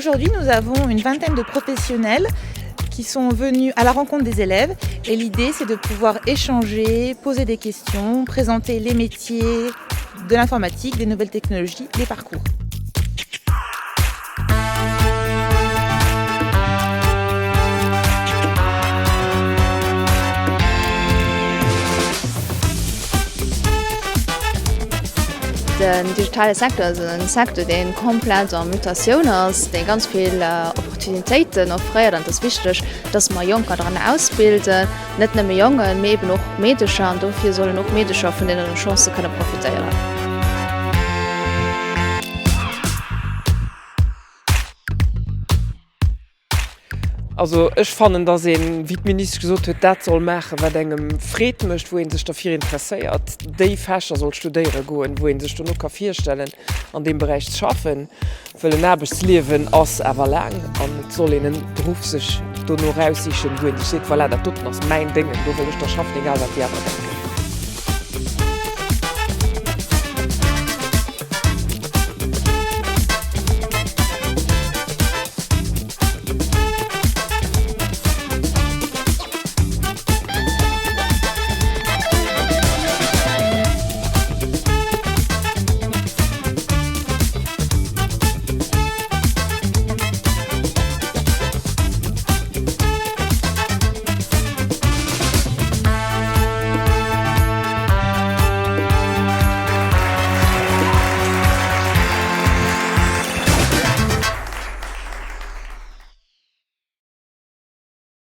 Aujourd'hui, nous avons une vingtaine de professionnels qui sont venus à la rencontre des élèves et l'idée c'est de pouvoir échanger, poser des questions, présenter les métiers de l'informatique, des nouvelles technologies, les parcours. Den digitale Secteur ass e Secteur, dee komplett a Mutatioun ass, dee ganz vill Opportunitéiten offréiert. An et ass wichteg, dass mer Jonker dran ausbilden, net nëmme Jongen, mee eben och Meedecher. An dofir sollen och Meedecher vun deene Chancë kënne profitéieren. Also ech fannen, datt een, wéi d'Ministesch gesot huet, dat soll maachen, wat engem Freed mécht, wou ee sech derfir interesséiert, déi Fächer soll studéiere goen, wou ee sech dono ka virstellen, an deem Beräich ze schaffen, wëll en Aarbechtsliewen ass awer laang an et soll een en Beruff sech dono eraussichen, wou ee sech seet, voilà, dat doten ass mäin Déngen, do wëll ech da schaffen, egal wat déi aner denken.